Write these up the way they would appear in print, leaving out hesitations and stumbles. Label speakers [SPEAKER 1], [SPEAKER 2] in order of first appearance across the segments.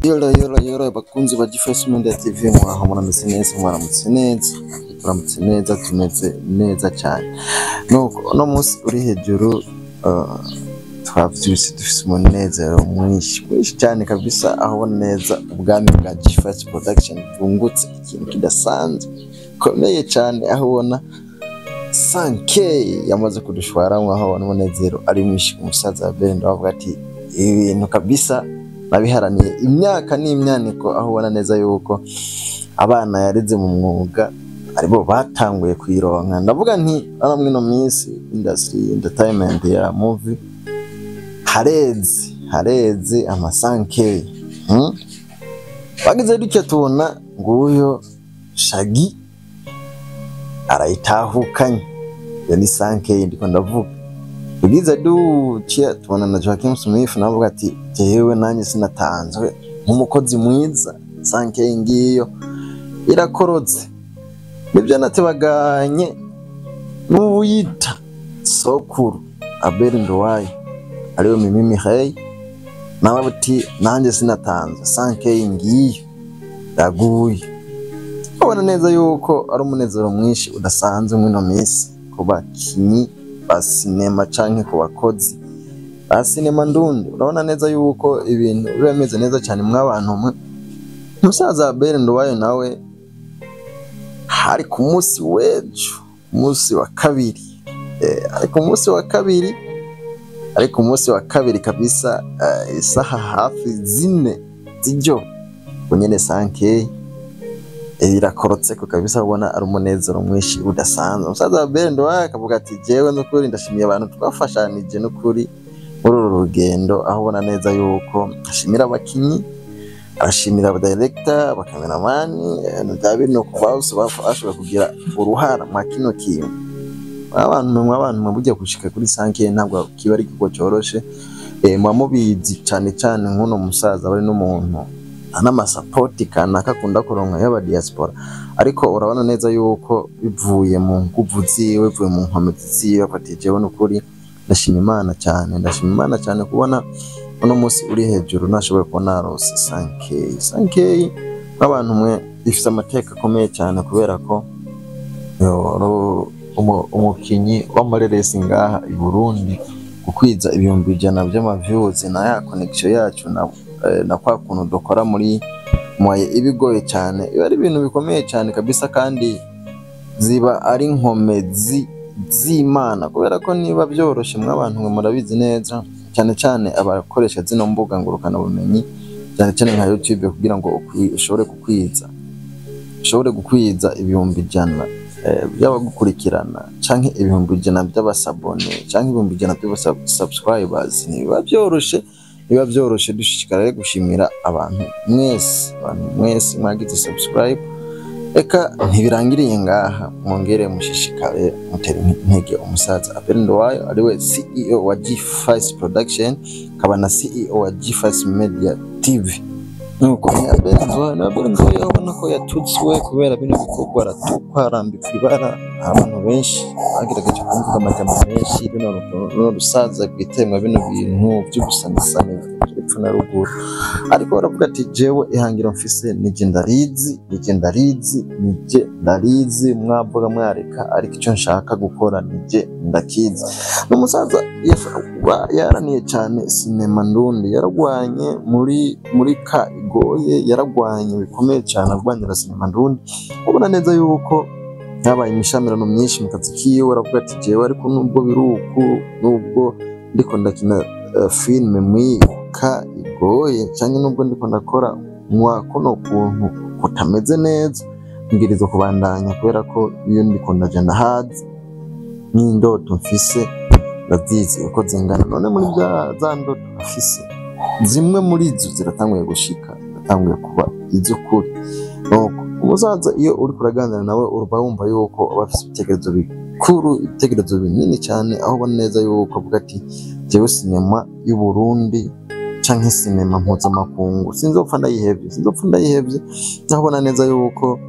[SPEAKER 1] Yora yora yora, bakunzi ba G5 Media TV, mwaho muramutse neza, mwaramutse neza, turamutse neza, tumeze neza cyane. Nuko uno munsi uri hejuru, twavyutse dufise umunezero mwinshi mwinshi cyane kabisa, aho ubona neza ubwami bwa G5 Production bwungutse ikintu kidasanzwe komeye cyane, aho ubona 5K yamaze kudushwaramwo, aho ubona umunezero ari mwinshi. Umusaza wa Benda bavuga ati ibintu kabisa nabiharaniye imyaka n'imyaniko, aho ubona neza yuko abana yareze mu mwuga aribo batanguye kuyironka. Ndavuga nti hano mwino minsi industry entertainment ya movie hareze hareze ama 5K. Bagize dutya tubona nguyo Shaggy arayitahukanye, iyo ni 5K ndiko ndavuga. Tugize dutya tubona na Joachim Smith navuga ati jewe nanjye sinatanzwe nk'umukozi mwiza, 5K ngiyo irakorotse. Nibyo natebaganye n'uwita sokuru Abel Nduwayo ariwe Mimi Mireille, nawe ati nanjye sinatanzwe, 5K ngiyo yaguye. Ubona neza yuko ari umunezero mwinshi udasanzwe mwino minsi ku bakinyi ba sinema canke ku bakozi ba sinema ndundi. Urabona neza yuko ibintu biba bimeze neza cyane mw'abantu mwe. Umusaza Abel Nduwayo nawe hari ku munsi w'ejo, munsi wa kabiri, ari ku munsi wa kabiri, ari ku munsi wa kabiri kabisa, isaha hafi 4 z'ijoro nyene 5K irakorotse ko kabisa. Ubona ari umunezero mwinshi udasanzwe. Umusaza Abel Nduwayo akavuga ati jewe n'ukuri ndashimiye abantu twafashanije n'ukuri muri uru rugendo, aho ubona neza yuko ashimira abakinyi, arashimira aba director, aba cameraman, bya bino kuva bashobora kugira uruhara mwa kino kintu. Abantu mwe bugiye gushika kuri 5K ntabwo kiba ari igikorwa cyoroshe. Muba mubizi cyane cyane nk'uno musaza bari n'umuntu n'amasapoti kanaka akunda kuronka y'aba diaspora, ariko urabona neza yuko bivuye mu nguvu ziwe, bivuye mu nkomezi ziwe, afatiye jewe n'ukuri ndashima Imana cyane, ndashima Imana cyane kubona uno munsi uri hejuru nashoboye kubona narose 5K. 5K nk'abantu mwe ifite amateka akomeye cyane, kubera ko umukinyi w'amareresi ngaha i Burundi gukwiza 100,000 by'amaviews na ya connection yacu na kwa kuntu dukora muri mwaye ibigoye cyane, iba ari ibintu bikomeye cyane kabisa, kandi ziba ari nkomezi z'Imana, kubera ko niba byoroshe mw'abantu mwe murabizi neza cyane cyane abakoresha zino mbuga ngurukana bumenyi cyane cyane nka YouTube, kugira ngo ushobore gukwiza 100,000 by'abagukurikirana canke 100,000 by'abasabone canke 100,000 by'abasubscribers, niba byoroshe, biba byoroshe. Dushishikara gushimira abantu mwese, abantu mwese mwagize subscribe. Eka ntibirangiriye ngaha, mwongere mushishikare mutere intege umusaza Abel Nduwayo ariwe CEO wa G5 Production, akaba na CEO wa G5 Media TV. Nuko Abel Nduwayo, Abel Nduwayo ubona ko yatutswe kubera bino bikorwa, aratukwa, arambikwa ibara. Abantu benshi bagerageje kuvuga amajambo menshi, bino rusaza rwitemwa bino bintu by'ubusanisani epfo na ruguru, ariko baravuga ati jewe ihangiro mfise nije ndarizi, nije ndarizi, nije ndarizi, mwavuga mwareka, ariko icyo nshaka gukora nije ndakizi. N'umusaza yaraniye cyane sinema ndundi, yaragwanye muri ka igoye, yaragwanye bikomeye cyane arwanira sinema ndundi. Ubona neza yuko yabaye imishamirano myinshi mu kazi kiwe, aravuga ati jewe ariko nubwo biruku, nubwo ndiko ndakina filme mwika igoye, cyangwa nubwo ndiko ndakora mwa kuno kuntu kutameze neza, mbwirizwa kubandanya kubera ko iyo ndiko ndaja ndahazi n'indoto mfise ndazizi uko zingana. None muri za ndoto afise, zimwe muri zo ziratanguye gushika, ziratanguye kuba iz'ukuri. Nuko umusaza iyo uri kuraganira nawe uba wumva yuko aba afise ibitekerezo bikuru, ibitekerezo binini cyane, aho ubona neza yuko avuga ati jewe sinema y'u Burundi canke sinema mpuzamakungu sinzopfa ndayihevye, sinzopfa ndayihevye. Aho ubona neza yuko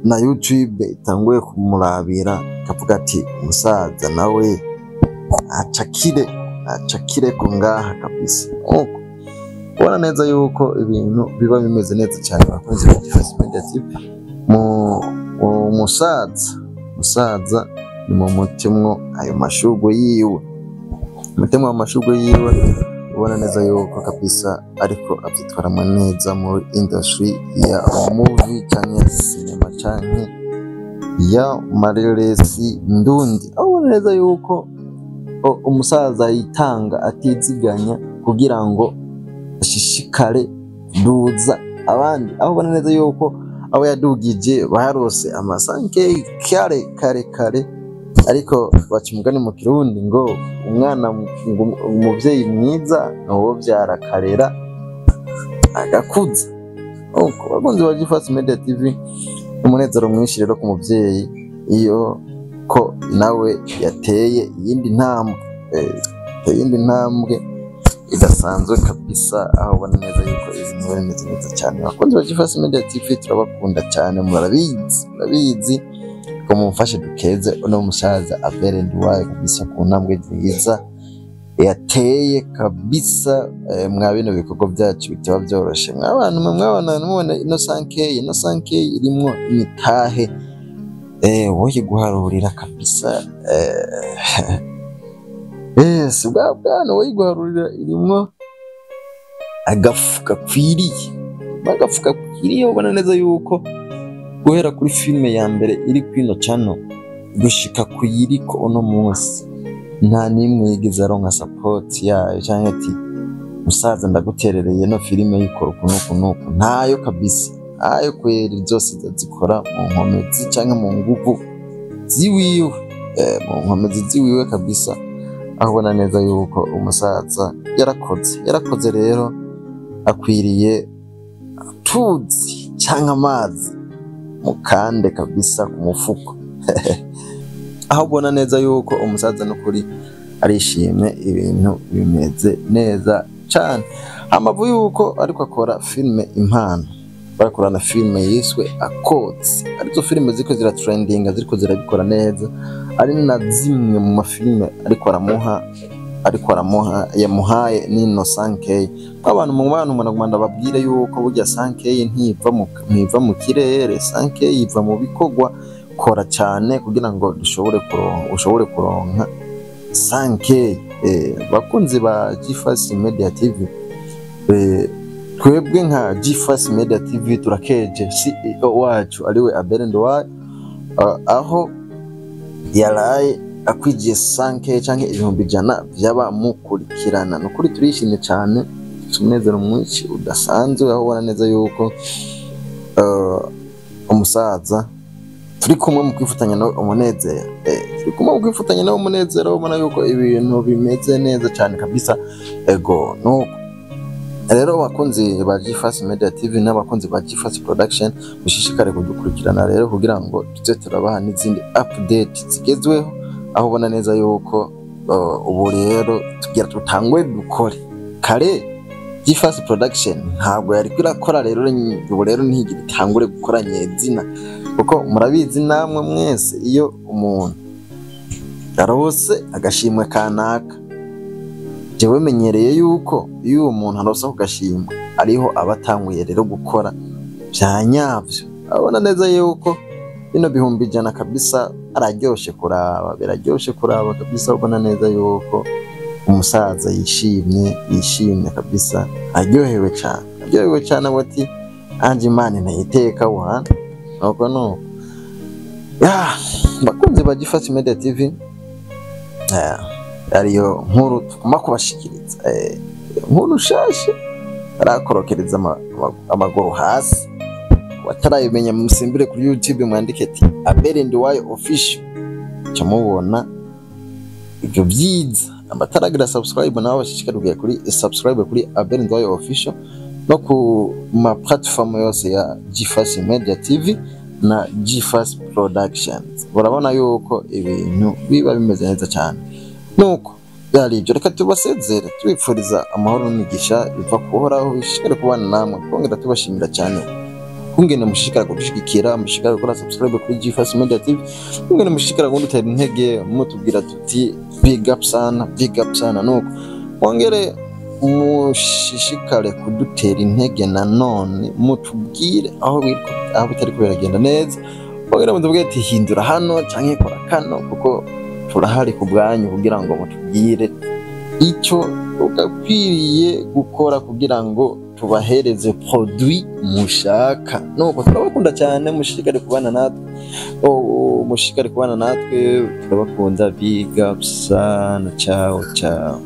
[SPEAKER 1] Na YouTube itanguye kumurabira, ikavuga ati umusaza nawe acakire, acakire ko ngaha kabisa. Nuko ubona neza yuko ibintu biba bimeze neza cyane, bakunzi ba Gifasi Media TV. Mu musaza ni mu mutimwo ayo mashurwe yiwe, mutimwo amashurwe yiwe. Ubona neza yuko kabisa ariko avyitwaramwo neza muri industry ya movie canke cinema canke ya mareresi ndundi, aho ubona neza yuko umusaza yitanga atiziganya kugira ngo ashishikare duza abandi, aho ubona neza yuko abo yadugije barose amasanke kare kare kare. Ariko baca umugani mu Kirundi ngo umwana, ngo umuvyeyi mwiza ni uwo vyara akarera agakuza. Nuko bakunzi ba Gifasi Media TV, umunezero mwinshi rero ku muvyeyi iyo ko nawe yateye iyindi ntambwe, yateye iyindi ntambwe idasanzwe kabisa, aho ubona neza yuko ibintu biba bimeze neza cyane. Bakunzi ba Gifasi Media TV, turabakunda cyane, murabizi, murabizi ko mumfashe dukeze uno musaza Abel Nduwayo kabisa ku ntambwe nziza yateye kabisa. Mwa bino bikorwa byacu bitaba byoroshe, mw'abantu mwe, mwabana mubona ino 100K, ino 100K irimwo imitahe, woye guharurira kabisa, si bwa bwana, woye guharurira, irimwo agafu gakwiriye, agafu gakwiriye. Ubona neza yuko guhera kuri filime ya mbere iri kwino channel gushika kuyiriko uno munsi, nta n'imwe yigeze aronka support yayo canke ati musaza ndaguterereye no filime yikora uku n'uku n'uku. Ntayo kabisa, ntayo kweri. Zose zikora mu nkomezi canke mu nguvu ziwiwe, mu nkomezi ziwiwe kabisa, aho ubona neza yuko umusaza yarakoze, yarakoze. Rero akwiriye tuzi canke amazi mukande kabisa ku mufuko, aho ubona neza yuko umusaza n'ukuri arishimye, ibintu bimeze neza cane. Amavu yuko ariko akora filime Impano, barakorana filime yiswe Akotsi, arizo filime ziriko ziratrendinga, ziriko zirabikora neza, ari na zimwe mu mafilime ariko aramuha yamuhaye nino 100K. Abantu mu bantu muraguma ndababwire yuko burya 100K ntiva mu kirere, 100K iva mu bikorwa. Kora cyane kugira ngo dushobore kuronka, ushobore kuronka 100K. Bakunzi ba Gfast Media TV, twebwe nka Gfast Media TV turakeje CEO wacu ariwe Abel Nduwayo, aho yaraye akwigiye 100K canke 100,000 vy'abamukurikirana. Nukuri turishimye cyane, dufite umunezero mwinshi udasanzwe, aho ubona neza yuko umusaza turi kumwe mu kwifatanya nawe umunezero, turi kumwe mu kwifatanya nawe umunezero. Ubona yuko ibintu bimeze neza cyane kabisa. Ego, nuko rero abakunzi ba Gfast Media TV n'abakunzi ba Gfast Production, mushishikare kudukurikirana rero kugira ngo tuze turabaha n'izindi update zigezweho, aho ubona neza yuko ubu rero tugira tutangwe dukore. Kare Gfast Production ntabwo yari irakora, rero ubu rero ntigira itangure gukora nyezina, kuko murabizi namwe mwese, iyo umuntu arose agashimwe kanaka, jewe menyereye yuko iyo uwo muntu arose ako gashimwe ariho aba atanguye rero gukora vya nyavyo. Abona neza yuko bino 100,000 kabisa araryoshe kuraba, biraryoshe kuraba kabisa. Ubona neza yuko umusaza yishimye, yishimye kabisa, aryohewe cane, aryohewe cane, avuga ati anje Imana ntayiteka wana. Nuko nuko ya bakunzi ba Gfast Media TV, ariyo nkuru tugomba kubashikiriza, inkuru nshasha arakorokereza amaguru hasi. Watarayimenya musimbire kuri YouTube mwandike ati Abel Nduwayo Official, ca mubona ivyo vyiza. Abataragira subscribe nabo bashishikarizwa kuri subscribe kuri Abel Nduwayo Official no ku ma platform yose ya Gfast Media TV na Gfast Productions. Urabona yuko ibintu biba bimeze neza cyane. Nuko byari ibyo, reka tubasezere tubifuriza amahoro n'imigisha biva kuhoraho, bishishikare kubana namwe, twongera tubashimira cyane. Kungene mushishikara kudushigikira, mushishikara gukora subscribe kuri G-Fast Media TV, kungene mushishikara kudutera intege, mutubwira tuti big up sana, big up sana. Nuko mwongere mushishikare kudutera intege nanone, mutubwire aho biriko, aho bitariko biragenda neza, mwongere mutubwire ati hindura hano canke kora kano, kuko turahari ku bwanyu kugira ngo mutubwire icyo ugakwiriye gukora kugira ngo tubahereze produit mushaka. Nuko turabakunda cyane, mushishikare kubana natwe. Oh, mushishikare kubana natwe, turabakunda. Big up sana, ciao ciao.